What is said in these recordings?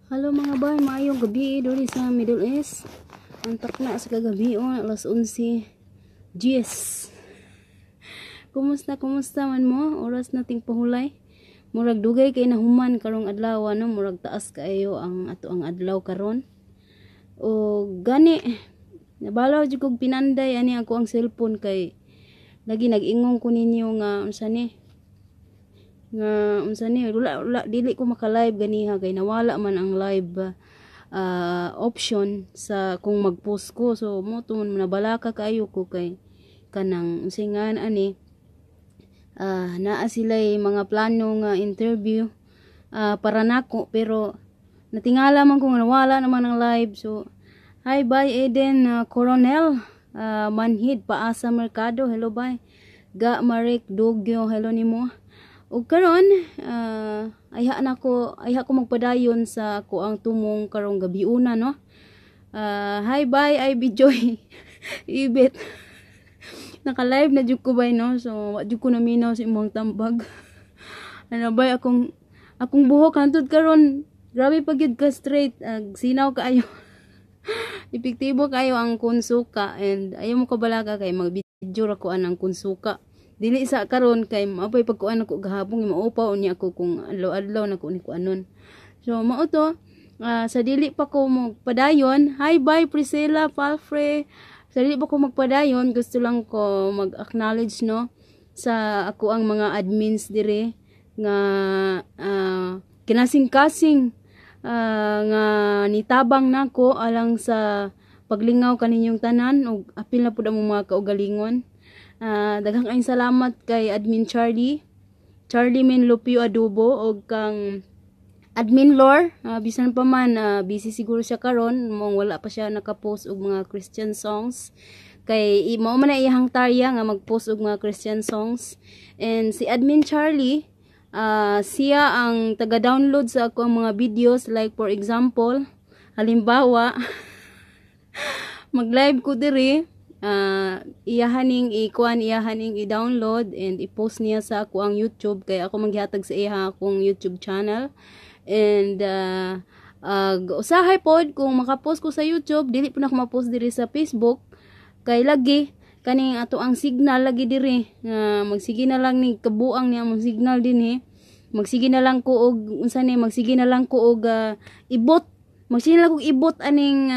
Hello mga bay, maayong gabi diri sa Middle East. Antak na sa kagabi oh, alas 11. Yes. Kumusta, kumusta man mo? Oras na ting pahulay. Murag dugay kay nahuman karong adlaw, no? Murag taas kaayo ang ato ang adlaw karon. O gani nabalaw jud kog pinanday ani ako ang cellphone kay lagi nag-ingong ko ninyo nga unsa ni, nga unsa ni, wala, wala, dili ko maka-live ganiha kay nawala man ang live option sa kung mag-post ko. So mo to, nabalaka kaayo ko kay kanang unsay nga ani, naa sila'y mga plano nga interview para nako, pero natingala man ko nga nawala naman ang live. So hi bye Eden Coronel Manhid Paasa Mercado, hello bye. Ga Marek Dugyo, hello nimo. Ug karon ayha na ko, ayha ko magpadayon sa ako ang tumong karong gabiuna, no. Hi bye Ivy Joy Ibet, naka-live na jud ko bay, no? So wa jud ko naminaw sa imong tambag. Ano bay, akong buhok hantod karon grabe pa gyud ka straight, sinaw kaayo, epektibo kayo ang konsuka. And ayaw mo kabalaga kay mag-video ra ko anang konsuka. Dili sa karon kay maapay pagkuan ako gahapon, maupaw unya ako kung adlaw-adlaw na ko ni kuanon. So mao to, sa dili pa ko magpadayon, hi bye Priscilla Palfre, sa dili pa ko magpadayon, gusto lang ko mag-acknowledge, no, sa ako ang mga admins dire nga kinasing-kasing nga nitabang nako alang sa paglingaw kaninyong tanan ug apil na pud ang mga kaugalingon. Daghang kayong salamat kay Admin Charlie, Charlie Min Lupio Adobo, og kang Admin Lore. Bisan pa man busy siguro siya karon, mong wala pa siya nakapost og mga Christian songs kay mao man na iyang tarya nga magpost og mga Christian songs. And si Admin Charlie, siya ang taga-download sa ako ang mga videos. Like for example, halimbawa mag-live ko diri, iyahaning ikuan, iyahaning i-download and i-post niya sa ako ang YouTube kay ako maghihatag sa iya akong YouTube channel. And usahay pod kung makapost ko sa YouTube, dili po na ako ma-post diri sa Facebook kay lagi kaning ato ang signal lagi diri nga magsige na lang ni kabuang niya ang signal dinhi. Magsige na lang ko og unsa ni, magsige na lang ko og ibot, magsige na lang kog ibot aning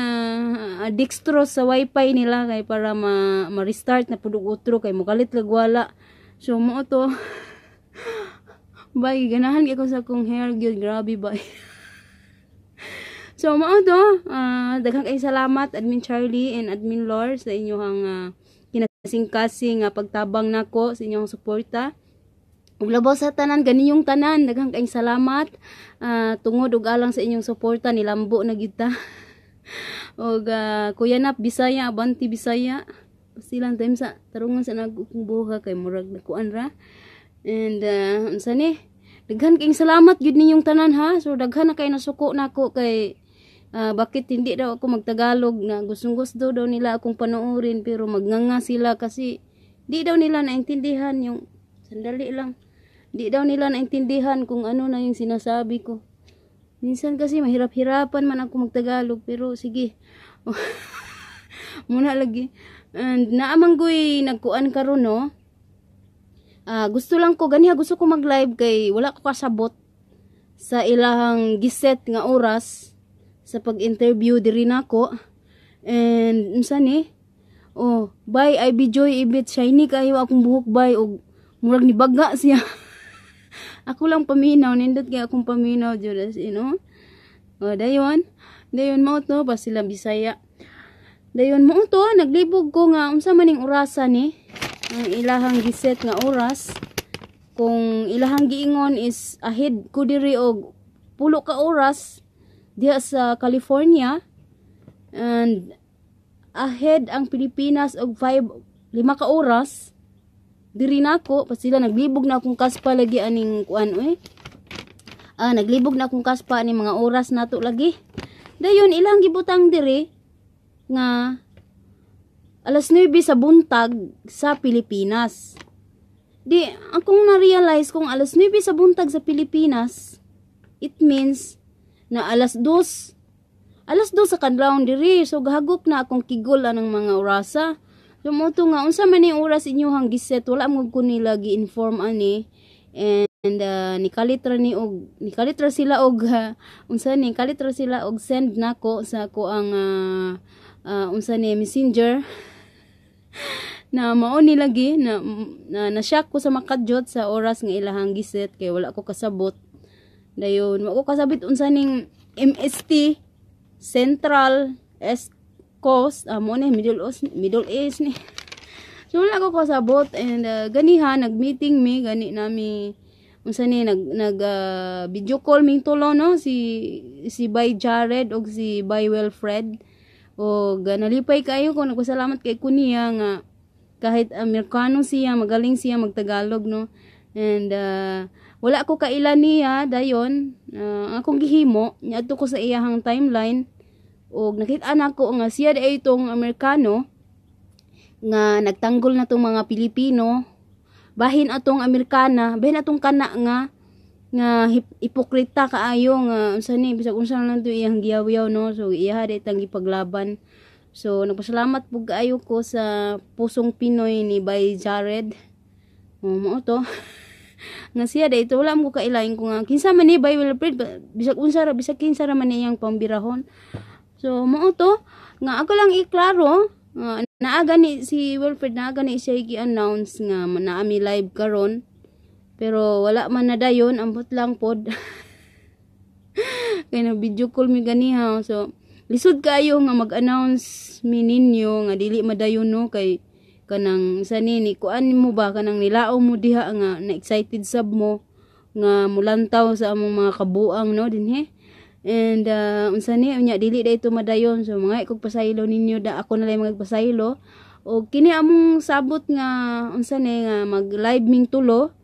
dextrose sa wifi nila kay para ma, ma-restart na pud og utro kay mokalit lag wala. So mo to bay, ganahan ko sa akong hair gyud, grabe bay. So mao to, daghang kay salamat Admin Charlie and Admin Lore sa inyong kinasing-kasing nga pagtabang nako, sa inyong suporta. Ug labaw sa tanan, ganiyong tanan, daghang kayong salamat tungod ug alang sa inyong suporta nilambo na gyud ta. Ug Kuya Nap Bisaya, Abanti Bisaya. Silang time sa tarungan sa nagkong buha kay murag nakuan ra. And unsa ni? Daghan kayong salamat gyud ninyong tanan ha. So daghan na kay nasuko nako kay bakit hindi daw ako magtagalog, na gustong gusto daw nila akong panoorin pero magnganga sila kasi di daw nila naintindihan yung, sandali lang. Di daw nila naintindihan kung ano na yung sinasabi ko. Minsan kasi mahirap-hirapan man ako magtagalog, pero sige. Muna lagi. And naamang goy nagkuan karon, no. Gusto lang ko ganiha, gusto ko mag-live kay wala ko kasabot sa ilahang giset nga oras sa pag-interview diri nako. And unsa ni? Oh, bye Ivy Joy Ibit, shiny kayo akong buhok bay og murag ni baga siya. Ako lang paminaw, nindot kay akong paminaw jud as in, oh. Oh, dayon. Dayon mo to pa sila Bisaya. Dayon mo to, naglibog ko nga unsa man ning orasa ni ang ilahang giset nga oras. Kung ilahang giingon is ahead ko diri og 10 ka oras diha sa California and ahead ang Pilipinas og 5, 5 ka oras diri nako pa sila. Naglibog na akong kaspa lagi aning kuan oy. Naglibog na akong kaspa ani mga oras nato lagi. Dayon ilang gibutang diri nga alas 9 sa buntag sa Pilipinas. Di akong na-realize kung alas 9 sa buntag sa Pilipinas, it means Na alas 2. Alas 2 sa kadlawon diri. So gahagop na akong kigol anang mga orasa. So mao to nga unsa man ni oras inyohang giset, wala mo ko nila gi-inform ani. And nikalit ra ni og nikalit ra sila og unsa ni, kalit ra sila og send nako sa ako ang unsa ni, Messenger, na mao ni lagi na na-shock ko sa makadyot sa oras nga ilahang giset kay wala ko kasabot. Dayon wa ko kasabot unsa ning MST, Central S Coast, mo ni Middle East, Middle East ni. So wala ko kasabot and ganiha nag-meeting mi gani nami, unsa ni, nag nag video call ming tulo, no, si Bay Jared og si Bay Wilfred. Og nalipay kaayo ko, nagpasalamat kay ko niya nga kahit Amerikano siya, magaling siya magtagalog, no. And wala ko kaila niya. Dayon akong gihimo, niadto ko sa iyahang timeline og nakita nako nga siya diay itong Amerikano nga nagtanggol na tong mga Pilipino, bahin atong Amerikana, bahin atong kana nga nga hipokrita kaayo nga unsa ni, bisag unsa lang to iyang giyaw-yaw, no. So iya di tang gipaglaban. So nagpasalamat pug kaayo ko sa pusong Pinoy ni Bay Jared. Oh, mao to nga siya dito, wala mo kailain ko nga kinsa man ni Bay Wilfred, bisag unsa ra, bisag kinsa ra man iyang pambirahon. So mao to nga ako lang iklaro nga naa gani si Wilfred, naa gani siya gi-announce nga naami live karon, pero wala man na dayon, ambot lang pod kay na video call mi ganiha. So lisod kaayo nga mag-announce mi ninyo nga dili madayon, no, kay kanang sa nini kuan mo ba, kanang nilao mo diha nga na excited sab mo nga mulantaw sa among mga kabuang, no, dinhi. And unsa ni, unya dili da ito madayon. So mga ikog pasaylo ninyo da, ako na lang magpasaylo. Og kini among sabot nga unsa ni, nga mag live ming tulo,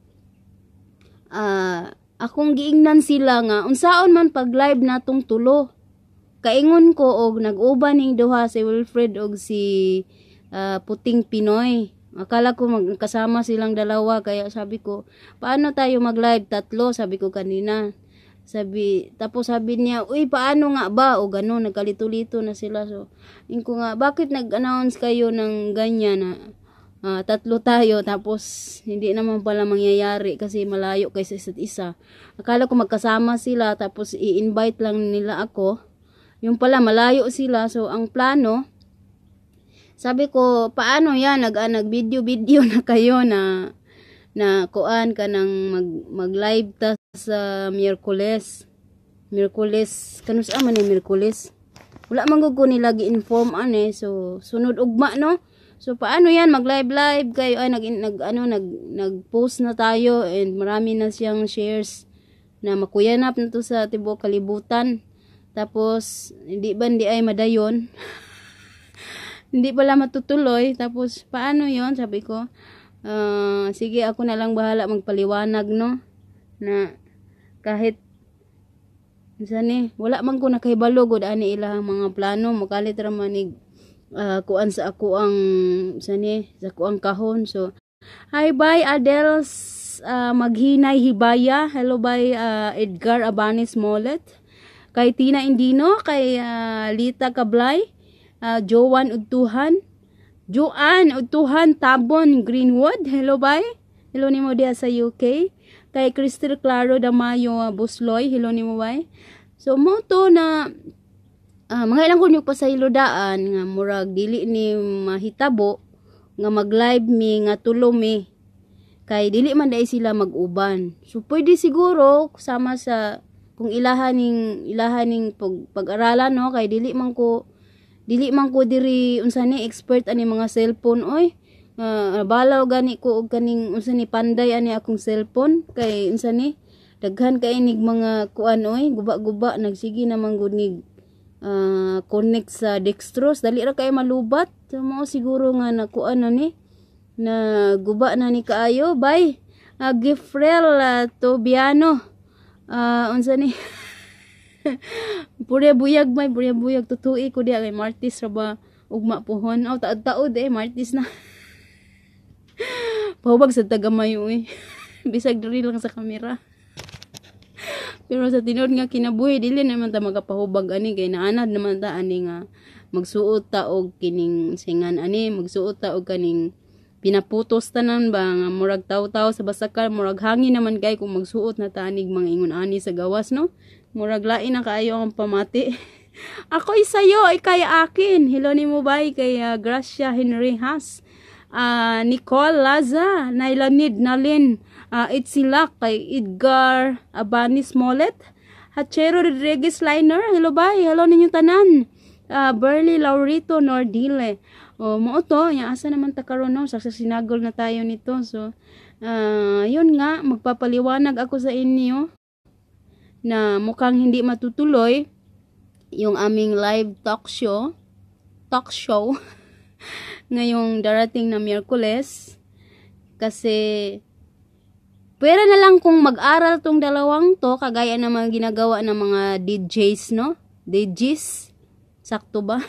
akong giingnan sila nga unsaon man pag live natong tulo. Kaingon ko og nag-uban ning duha, si Wilfred og si Puting Pinoy. Akala ko magkasama silang dalawa, kaya sabi ko, "Paano tayo mag-live tatlo?" sabi ko kanina. Sabi, tapos sabi niya, "Uy, paano nga ba?" O gano'n, nagkalito-lito na sila. So, yun ko nga, "Bakit nag-announce kayo ng ganyan na tatlo tayo, tapos hindi naman pala mangyayari kasi malayo kayo sa isa't isa?" Akala ko magkasama sila, tapos i-invite lang nila ako. Yung pala, malayo sila. So, ang plano, sabi ko, "Paano yan? Nag-video-video na kayo na na kuan ka nang mag live ta sa Miyerkules." Miyerkules, kanus man ni Miyerkules? Wala man gud ko nila gi-inform ane. So sunod ugma, no. So paano yan mag live live kayo ay nag, nag ano nag nag-post na tayo and marami na siyang shares na makuyanap na to sa tibuok kalibutan. Tapos hindi ba hindi ay madayon? Hindi pala matutuloy. Tapos paano yon? Sabi ko, "Sige, ako na lang bahala magpaliwanag," no, na kahit unsa ni, wala man ko nakahibalo gud ani ilahang mga plano. Makalit ra man nig kuan sa ako ang unsa ni, sa ako ang kahon. So hi, bye Adels Maghinay Hibaya. Hello, bye Edgar Abanis Molet, kay Tina Indino, kay Lita Kablay, Joan Udtuhan, Joan Udtuhan Tabon Greenwood. Hello, bye. Hello nimo diha sa UK. Kay Crystal Claro Damayo Busloy, hello nimo, bye. So mo to na mga ilang ko pasaylo daan nga murag dili ni mahitabo nga mag-live mi nga tulo mi kay dili man dai sila mag-uban. So pwede siguro sama sa kung ilahan ning pag-aralan, no, kay dili man ko diri, unsa ni, expert ani mga cellphone oy. Balaw gani ko og kaning unsa ni, panday ani akong cellphone kay unsa ni, daghan kay nig mga kuan oy, guba-guba, nagsige naman gud nig connect sa dextrose, dali ra kay malubat. So mao siguro nga nakuan na ni, na guba na ni kaayo. Bye Gifrel Tobiano, unsa ni, purya buyag, may purya buyag, tutui ko diha kay Martis ra ba ugma pohon. Aw, taod-taod eh, Martis na. Pahubag sa tagamay oy. Bisag diri lang sa kamera. Pero sa tinuod nga kinabuhi, dili naman ta magapahubag ani kay naanad naman ta ani nga magsuot ta og kining singan ani, magsuot ta og kaning pinaputos tanan ba nga murag taw-taw sa basakal, murag hangin naman kay kung magsuot na ta anig mga ingon ani sa gawas, no? Murag lain na kaayo ang pamati. Ako'y sayo, ika'y akin. Hello nimo, bay, kay Gracia Henry Has. Nicole Laza, Nailanid Nalin, Itsilak, kay Edgar Abanis Molet, Hachero Rodriguez Liner, hello bay, hello ninyo tanan. Burley Laurito Nordile. O, mao to, ya, asa naman ta karon, no? Sa sinagol na tayo nito. So, yun nga, magpapaliwanag ako sa inyo na mukhang hindi matutuloy yung aming live talk show ngayong darating na Miyerkules kasi pwera na lang kung mag-aral tong dalawang to kagaya ng mga ginagawa ng mga DJs, no? DJs, sakto ba?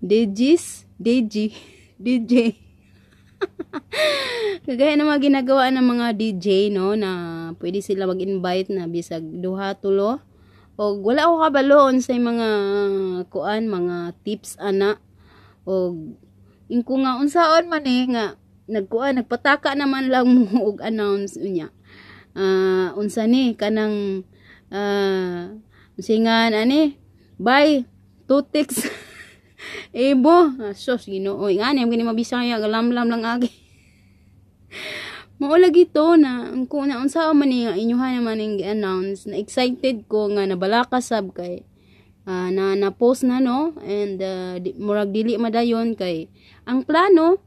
DJs, DJ, DJ, kagaya ng mga ginagawa ng mga DJ, no, na pwede sila mag-invite na bisag duha, tulo, og wala ako kabalo sa mga kuan, mga tips ana, og ingko nga unsaon man eh nga nagkuan, nagpataka naman lang mo og announce unya, unsa ni kanang singan ani, bye two ticks ebo, sus, Ginoo, ngani gani mabisaya, galamlam lang agi. Mao lagi to na ang kung na unsa man ni nga inyuha naman ning gi-announce na excited ko nga nabalaka sab kay na na post na, no? And murag dili madayon kay ang plano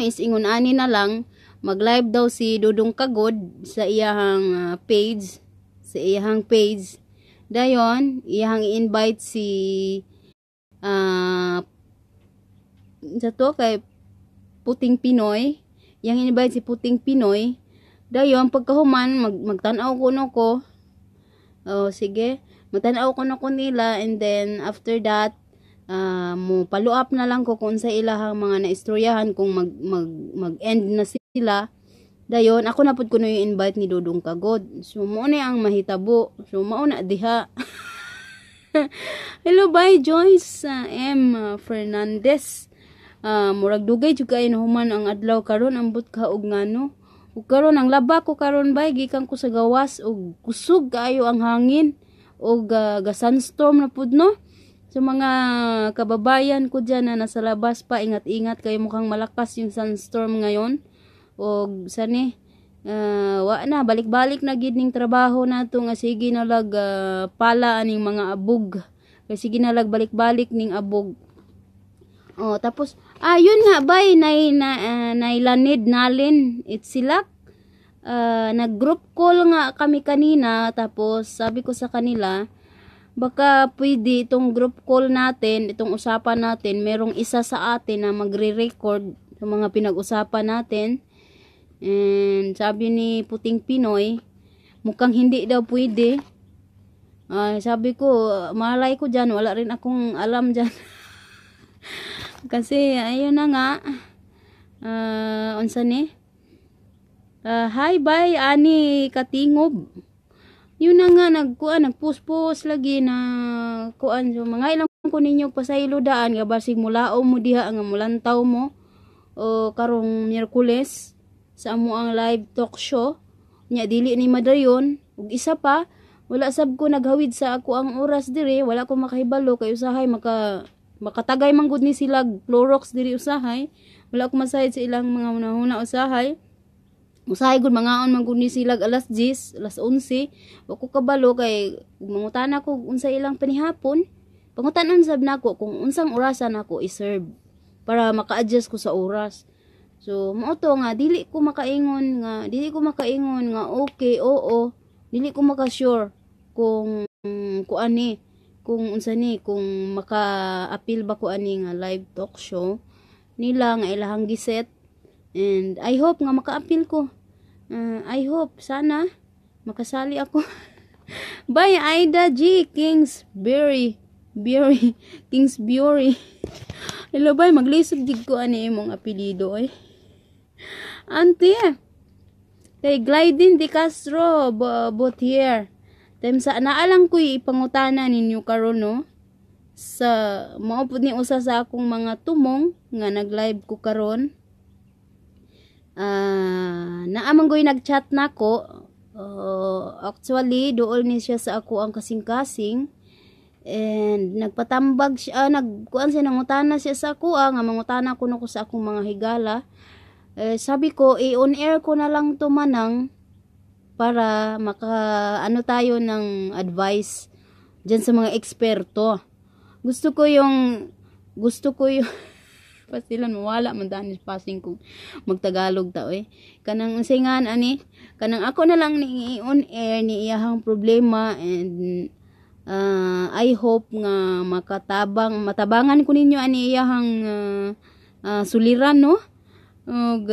is ingon ani na lang, mag-live daw si Dudong Kagod sa iyahang page, sa iyahang page. Dayon iyahang i-invite si sa to kay Puting Pinoy, iyang invite si Puting Pinoy. Dayon pagkahuman magtan-aw kuno ko. Oh, sige, magtan-aw kuno ko nila and then after that mo follow up na lang ko kung sa ilahang mga naistoryahan, kung mag mag mag-end na sila. Dayon ako na pud kuno yung invite ni Dudong Kagod. So mao na ang mahitabo. So mao na diha. Hello, bye, Joyce M Fernandez. Murag dugay jud kaayo nahuman ang adlaw karon, ambot ka og ngano. Ug karon ang laba ko karon, bay, gikan ko sa gawas ug kusog kaayo ang hangin ug ga sunstorm na pud, no? Sa mga kababayan ko dyan na nasa labas pa, ingat-ingat kayo, mukhang malakas yung sunstorm ngayon. Og sani, wa na, balik-balik na gid ning trabaho nato nga sige na lag pala aning mga abog. Kay sige na lag balik-balik ning abog. Oh, tapos yun nga bay nay na nailanid nalin itsilak. Nag-group call nga kami kanina, tapos sabi ko sa kanila, baka pwede itong group call natin, itong usapan natin, merong isa sa atin na magre-record sa mga pinag-usapan natin. And sabi ni Puting Pinoy, mukhang hindi daw pwede. Sabi ko, malay ko dyan, wala rin akong alam dyan. Kasi, ayun na nga. Unsa ni? Hi, bye, Ani Katingob. Yun na nga, nagkuan, nagpuspos lagi na kuan. So, mga ilang ko ninyo pasaylo daan nga basig mulao mo diha nga mulantaw mo o karong Miyerkules sa amo ang live talk show nya, dili ni madayon. Ug isa pa, wala sab ko naghawid sa ako ang oras dire, wala ko makahibalo kay usahay makatagay man gud ni sila Clorox diri. Usahay wala ko masayod sa ilang mga hunahuna. Usahay usahay gud mangaon man gud ni sila alas 10, alas 11. Wa ko kabalo kay mangutana ko unsa ilang panihapon, pangutanon sab nako kung unsang orasan nako i-serve para maka-adjust ko sa oras. So mao to nga dili ko makaingon nga okay, oo, dili ko maka-sure kung kuani, kung unsa ni, kung maka-appeal ba ko ani nga live talk show nila nga ilahang giset. And I hope nga maka-appeal ko. I hope sana makasali ako. Bye, Aida G Kingsbury. Bury Kingsbury. Hello, bye, maglisod gid ko ani imong apelyido oy. Auntie. Kay Gliding De Castro Botier. Time sa naalang ko'y ipangutana ninyo karon, no? Sa mao pud ni usa sa akong mga tumong nga nag-live ko karon. Naa man goy nag-chat nako. Actually duol ni siya sa ako ang kasing-kasing and nagpatambag siya, nagkuan siya, nangutana siya sa ako, nga mangutana kuno ko sa akong mga higala. Eh, sabi ko, i-on air ko na lang to, manang, para maka ano tayo ng advice dyan sa mga eksperto. Gusto ko yung pasilan, mawala man dani passing kung magtagalog ta oy. Kanang unsay ngan ani, kanang ako na lang ni i-on air ni iyahang problema and I hope nga makatabang matabangan ko ninyo ani iyahang suliran, no? Ug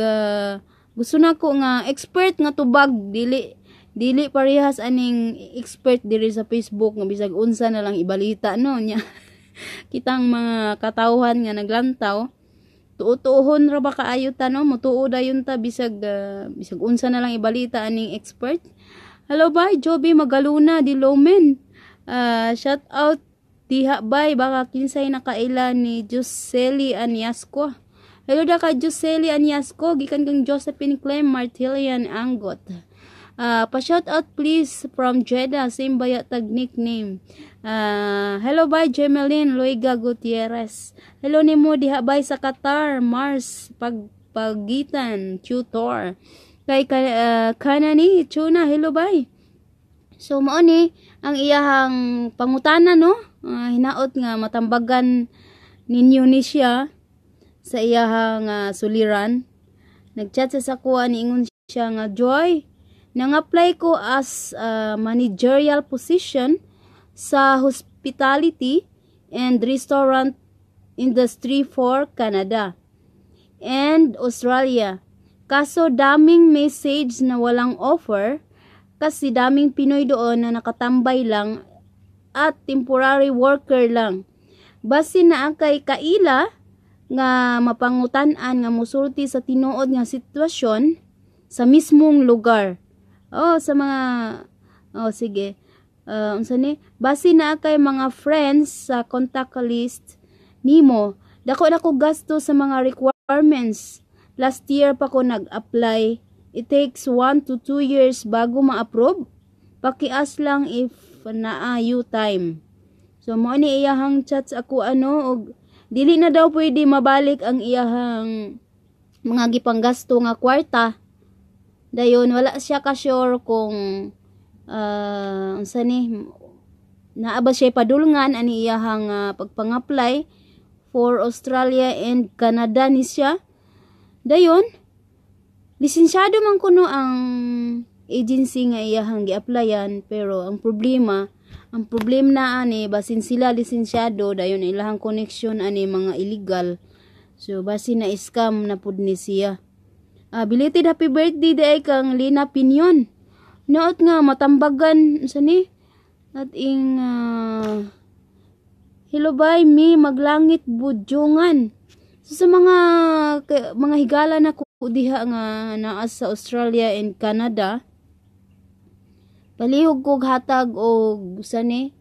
gusto nako nga expert nga tubag, dili dili parehas aning expert diri sa Facebook nga bisag unsa na lang ibalita, no? Nya kitang mga katawhan nga naglantaw, tuo-tuohon ra ba kaayo ta, no? Mutuo dayon ta bisag unsa na lang ibalita aning expert. Hello bye Joby Magaluna di Lomen. Shout out diha bay, baka kinsay nakaila ni Joseli Anyasco. Hello da ka, Joseli Anyasco, gikan kang Josephine Clem Martilian Angot. Pa shout out please from Jeddah, same baya tag nickname. Hello bye Jemeline Loiga Gutierrez. Hello nimo diha bay sa Qatar, Mars Pagpagitan Tutor. Kay Kanani Chuna, hello bye. So mao ni ang iyahang pangutana, no? Hinaot nga matambagan ninyo ni siya sa iyahang suliran. Nagchat siya sa kuha, niingon siya nga, "Joy, nang-apply ko as managerial position sa hospitality and restaurant industry for Canada and Australia. Kaso daming message na walang offer kasi daming Pinoy doon na nakatambay lang at temporary worker lang. Basin naa kay kaila nga mapangutan-an nga musulti sa tinuod nga sitwasyon sa mismong lugar." Oh, sa mga, oh, sige. Unsa ni? Basin naa kay mga friends sa contact list nimo. Dako na ko gasto sa mga requirements. Last year pa ko nag-apply. It takes 1 to 2 years bago ma-approve. Paki-ask lang if naa you time. So mo ni iyahang chats ako ano, og dili na daw pwede mabalik ang iyahang mga gipanggasto nga kwarta. Dayon wala siya ka sure kung unsa ni, naa ba siya padulngan ani iyahang pagpang-apply for Australia and Canada ni siya. Dayon lisensyado man kuno ang agency nga iyahang gi-applyan, pero ang problema na ani, basin sila lisensyado, dayon ilahang connection ani mga illegal. So basin na scam na pud ni siya. Belated happy birthday diay kang Lina Pinyon. Noot nga matambagan sa ni at ing hello bye me maglangit budyongan. So sa mga higala na ko diha nga naa sa Australia and Canada, palihog kog hatag og sa ni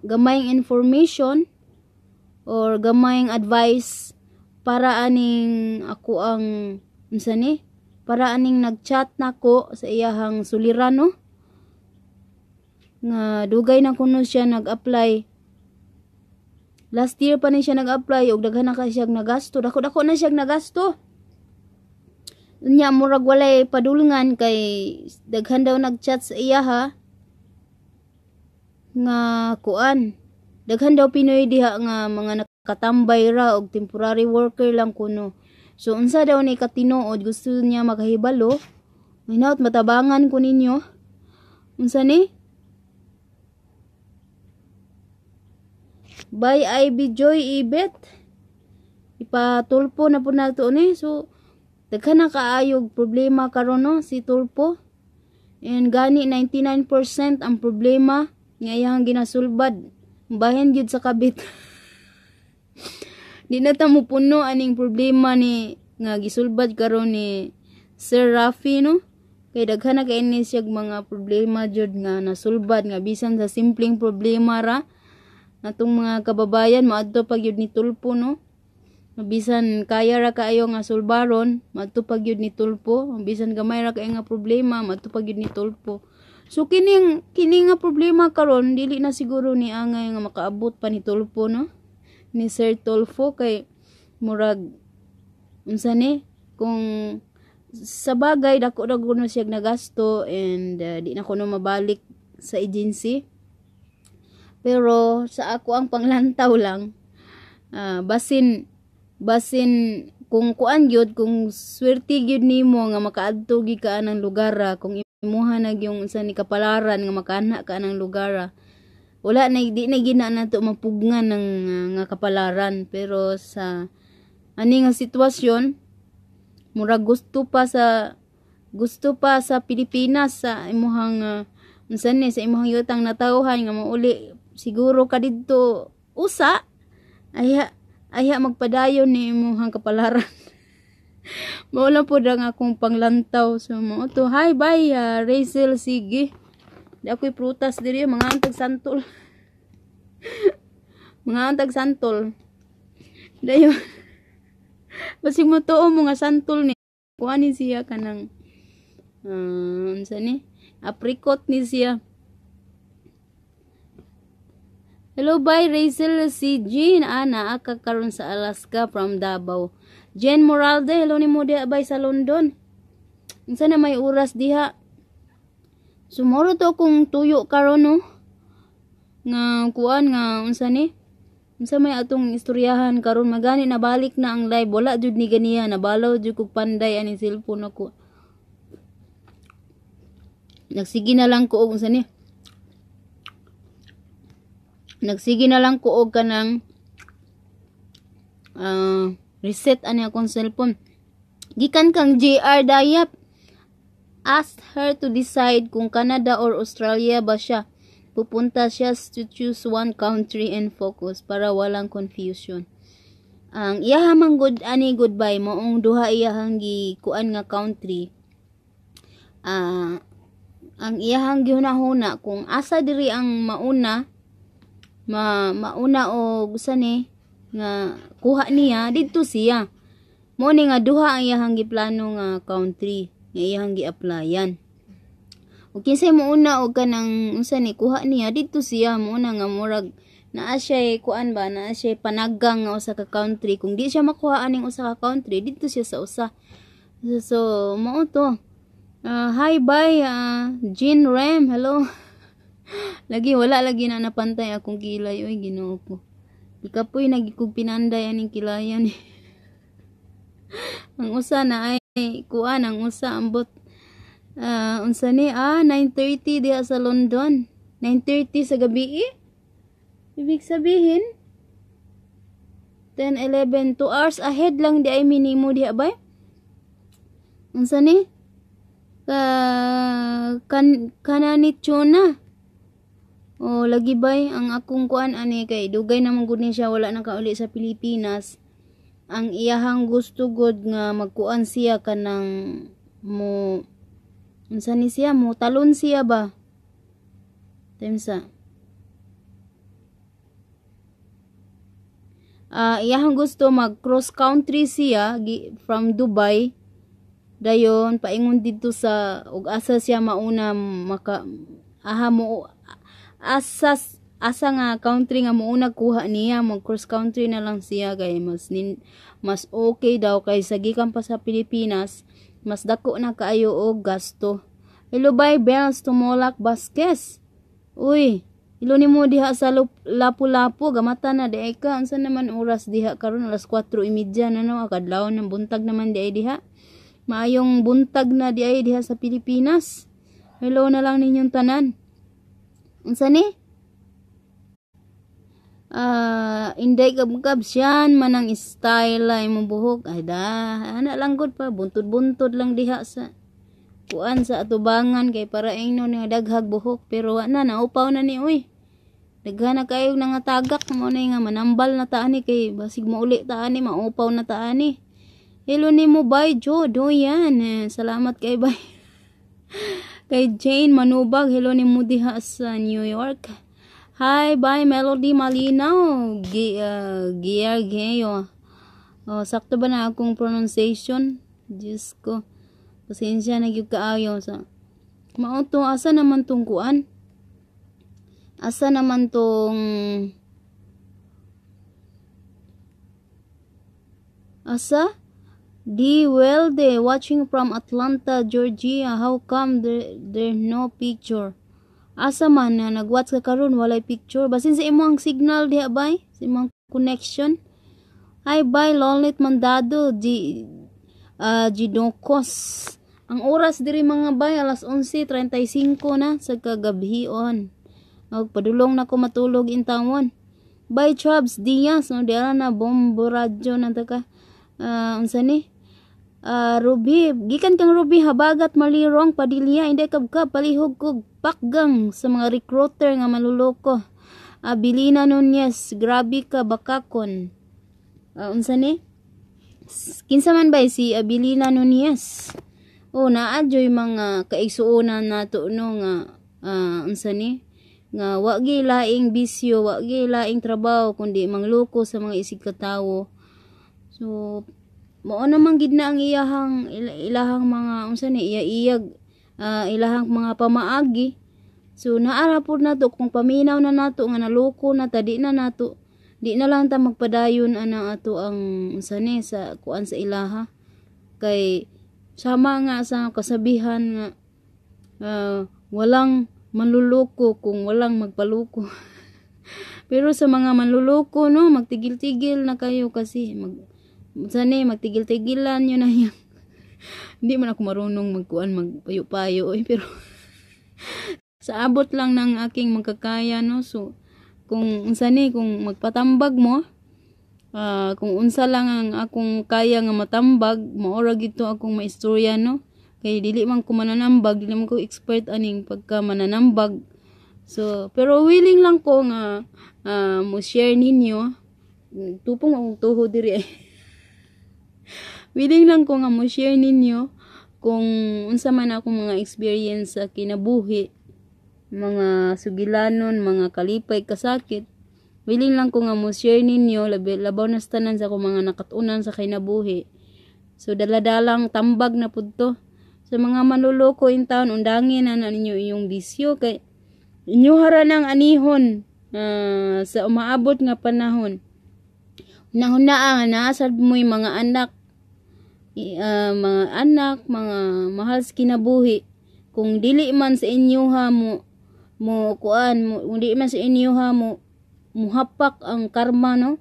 gamayng information or gamayng advice para aning ako ang unsa ni, para aning nagchat nako sa iyahang suliran, no, nga dugay na kuno siya nag-apply. Last year pa ni siya nag-apply ug daghan na kay siya nagasto, dako-dako na siya nagasto. Unya murag walay padulngan kay daghan daw nagchat sa iyaha nga kuan, daghan daw Pinoy diha nga mga nakatambay ra og temporary worker lang kuno. So unsa daw ni katinuod, gusto niya makahibalo. Hinaot matabangan ko ninyo. Unsa ni? Bye Ivy Joy Ibet. Ipatulpo na po nato ni. So daghan na kaayog problema karon, no, si Tulpo. And gani 99% ang problema nga iyang ginasulbad. Bahin gyud sa kabit. Di na ta mo puno aning problema ni nga gisulbad karon ni Sir Rafi, no? Kay daghan na kay ni siya mga problema jud nga nasulbad, nga bisan sa simpleng problema ra natong mga kababayan maadto pa gyud ni Tulfo, no? Bisan kaya ra kaayo nga sulbaron, maadto pa gyud ni Tulfo. Bisan gamay ra kaayo nga problema, maadto pa gyud ni Tulfo. So kining kini nga problema karon, dili na siguro ni angay nga makaabot pa ni Tulfo, no, ni Sir Tulfo, kay murag unsa ni, kung sa bagay dako na kuno siya nagasto and di na kuno mabalik sa agency. Pero sa ako ang panglantaw lang, basin basin kung kuan gyud, kung swerte gyud nimo nga makaadto gyud ka anang lugar, kung imuha na yung unsa ni kapalaran nga makana ka anang lugar, wala na, di na gina nato mapugngan ng nga kapalaran. Pero sa ani nga sitwasyon, murag gusto pa sa Pilipinas, sa imuhang unsa ni, sa imuhang yutang natawhan nga mauli siguro ka didto usa, ayha ayha magpadayon ni imuhang kapalaran. Mao lang pod ang akong panglantaw. So mao to. Hi, bye, Rachel. Sige, di ako'y prutas diri, mga antag santol, mga antag santol. Dayon basig mo tuo mo nga santol ni kuha ni siya, kanang unsa ni, apricot ni siya. Hello, bye, Rachel si Jean. Ana aka karon sa Alaska from Davao. Jen Moralde, hello nimo diha bay sa London. Unsa na may oras diha? Sumuro to kung tuyo karon, no, nga kuan nga unsa ni, unsa may atong istoryahan karon. Magani nabalik na ang live. Wala jud ni ganiya, nabalaw jud kog panday ani cellphone ako. Nagsige na lang ko og unsa ni, nagsige na lang ko og kanang reset ani akong cellphone. Gikan kang JR Dayap, asked her to decide kung Canada or Australia ba siya pupunta siya, to choose one country and focus para walang confusion. Ang iyaha man good ani goodbye moong duha iyahang gi kuan nga country. Ang iyahang gihuna-huna kung asa diri ang mauna mauna o gusto ni nga kuha niya, didto siya. Mo ni nga duha ang iyahang giplano nga country nga iyahang gi-applyan. Ug kinsay mouna og kanang unsa ni, kuha niya, didto siya. Mo na nga murag naa siya kuan ba, naa siya panagang nga usa ka country. Kung di siya makuha aning usa ka country, didto siya sa usa. So mao to. Hi, bye, Jean Rem, hello. Lagi wala lagi na napantay akong kilay, oy, Ginoo ko. Ikapoy nagikog pinanday aning kilayan. Ang usa na ay kuan, ang usa ambot unsa ni, 9:30 diha sa London. 9:30 sa gabi eh. Ibig sabihin 10, 11, 2 hours ahead lang di ay minimo diha bay. Unsa ni? Ka kan kanani chuna. Oh, lagi bay ang akong kuan ani kay dugay naman gud ni siya wala na kauli sa Pilipinas. Ang iyahang gusto gud nga magkuan siya, kanang mo unsa ni siya, mo talon siya ba? Temsa. Iyahang gusto mag cross country siya from Dubai, dayon paingon didto sa ug asa siya mauna maka aha mo asa asa nga country nga muuna kuha niya, mag cross country na lang siya kay mas okay daw kay gikan pa sa Pilipinas, mas dako na kaayo og gasto. Hello, bye, Bells Tumolak Vasquez. Uy, ilo nimo diha sa Lapu-Lapu, gamata na di ka. Unsa naman oras diha karon? Alas 4:30 na, no? Kadlawon ng buntag naman di ay diha. Maayong buntag na di ay diha sa Pilipinas. Hello na lang ninyong tanan. Unsa ni? Inday kabkab siyan manang style ay imong buhok. Ay da, ana lang gud pa, buntod-buntod lang diha sa kuan sa atubangan kay para ingnon nga daghag buhok, pero wa na, naupaw na ni, uy. Daghan na kayo nga tagak mo na nga manambal na ta ani kay basig mauli ta ani, maupaw na ta ani. Hello nimo, bye Joe Doyan. Eh, salamat kay bye. Kay Jane Manubag, hello nimo diha sa New York. Hi, bye Melody Malinaw. Giargeo. Oh, sakto ba na akong pronunciation? Diyos ko. Pasensya na gyud kaayo sa mao to. Asa naman tong kuan? Asa naman tong asa? D. Welde, watching from Atlanta, Georgia. How come there no picture? Asa man na nagwatch ka karon walay picture? Basin sa imong signal diha, bay, sa imong connection. Hi, bye Lolit Mandado G Gidokos. Ang oras diri, mga bay, alas 11:35 na sa kagabhion. Og padulong na ko matulog intawon. Bye Chubbs Diaz, no, diara na bombo radyo na ta ka. Unsa ni? Ruby, gikan kang Ruby Habagat Malirong Padilla, hindi kabkab palihog kog pakgang sa mga recruiter nga maluloko. Bilina Nunez, grabe ka bakakon. Unsa ni? Kinsa man ba si Abilina Nunez? Oh, naa joy mga kaigsuonan nato, no, nga unsa ni? Nga wa gi laing bisyo, wa gi laing trabaho kundi mangloko sa mga isig katawo. So mao naman gid na ang iyahang ilahang mga unsa ni iya-iyag ilahang mga pamaagi. So naara pud nato kung paminaw na nato nga naloko na ta, di na nato, di na lang ta magpadayon ana ato ang unsa ni sa kuan sa ilaha, kay sama nga sa kasabihan nga walang manluloko kung walang magpaloko. Pero sa mga manluloko, no, magtigil-tigil na kayo kasi mag sani magtigil-tigilan nyo na yan. Hindi man ako marunong magkuan, magpayo-payo eh, pero sa abot lang ng aking magkakaya, no. So kung unsa ni, kung magpatambag mo, kung unsa lang ang akong kaya nga matambag, mao ra gito akong maistorya, no, kay dili man ko mananambag, dili man ko expert aning pagka mananambag. So pero willing lang ko nga mo share ninyo. Tupong akong tuho diri eh. Willing lang ko nga mo share ninyo kung unsa man akong mga experience sa kinabuhi, mga sugilanon, mga kalipay, kasakit. Willing lang ko nga mo share ninyo, labi, labaw na sa tanan sa akong mga nakatunan sa kinabuhi. So daladalang tambag na pud to. Sa mga manluloko in town, undangin na ninyo iyong bisyo kay inyo hara ng anihon sa umaabot nga panahon. Nahunaa nga naasad mo'y mga anak, mga anak, mga mahal sa kinabuhi. Kung dili man sa inyo ha mo mo kuan mo, kung dili man sa inyo ha mo muhapak ang karma, no,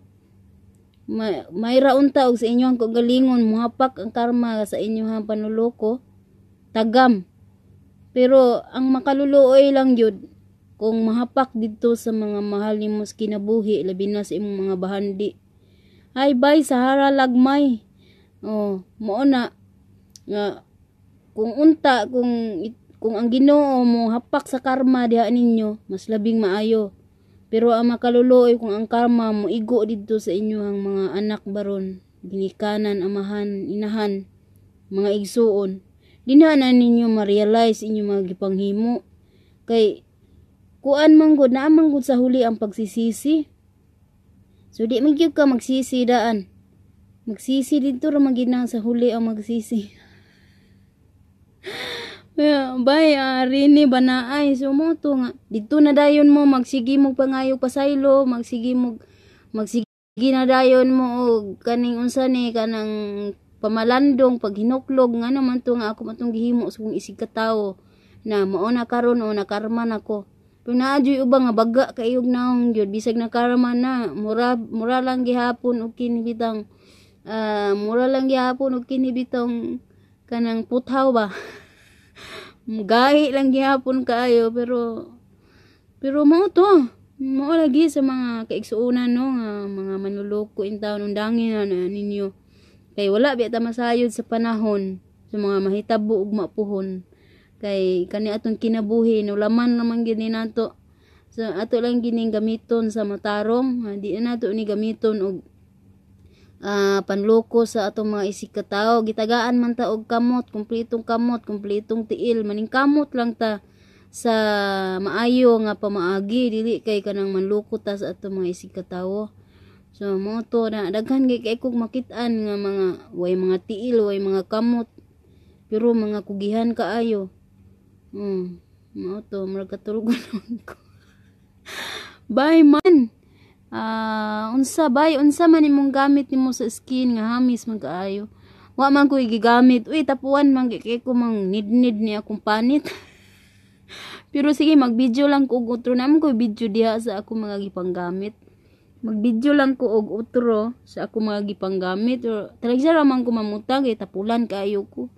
mayra unta og sa inyo ang kagalingon muhapak ang karma sa inyo ha panuloko tagam. Pero ang makaluluoy lang gyud kung mahapak didto sa mga mahal nimo sa kinabuhi, labi na sa imong mga bahandi. Ay bye Sahara Lagmay. Oh, mao na nga kung unta kung ang Ginoo mo hapak sa karma diha ninyo, mas labing maayo. Pero ang makaluluoy kung ang karma mo igo didto sa inyohang mga anak baron, ginikanan, amahan, inahan, mga igsuon. Dinha na ninyo ma-realize inyo mga gipanghimo. Kay kuan man gud, naa man gud sa huli ang pagsisisi. So di man gyud ka magsisi daan. Magsisi didto ra man gyud na sa huli ang magsisi. Bye, Rini Banaay. So mo to nga didto na dayon mo magsige mo pangayo pasaylo, magsige na dayon mo og kaning unsa ni kanang pamalandong paghinuklog, nga naman to nga ako matong gihimo sa kong isig katawo na mao na karon o nakarma nako. Pero naa juy uban nga baga kayog naong gyud bisag nakarma na, mura mura lang gihapon og kini bitang mura lang gihapon og kini bitong kanang puthaw ba. Gahi lang gihapon kaayo, pero pero mao to. Mao lagi sa mga kaigsuonan, no, nga mga manluloko in town, undangin na ninyo. Kay wala biya ta masayod sa panahon sa mga mahitabo ug mapuhon. Kay kani atong kinabuhi no, laman naman gyud ni nato. So ato lang gining gamiton sa matarong, di na nato ni gamiton og Panloko sa atong mga isig katawo. Gitagaan man ta og kamot, kumpletong kamot, kumpletong tiil, maningkamot lang ta sa maayo nga pamaagi, dili kay kanang manloko ta sa atong mga isig katawo. So mao to na daghan kay kog makit-an nga mga way mga tiil, way mga kamot, pero mga kugihan kaayo. Mao to, murag katulog naman ko. Bye man. Unsa bay, unsa man imong gamit nimo sa skin nga hamis man kaayo? Wa man ko gigamit. Uy, tapuan man kay ko mang nidnid ni akong panit. Pero sige, mag-video lang ko og utro. Naman ko video diha sa ako mga gipanggamit. Mag-video lang ko og utro sa ako mga gipanggamit. Pero talaga ra man ko mamutang kay tapulan kaayo ko.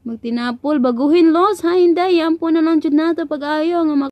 Magtinapol, baguhin los, ha, hinday, ampo na lang jud nato pag-ayo nga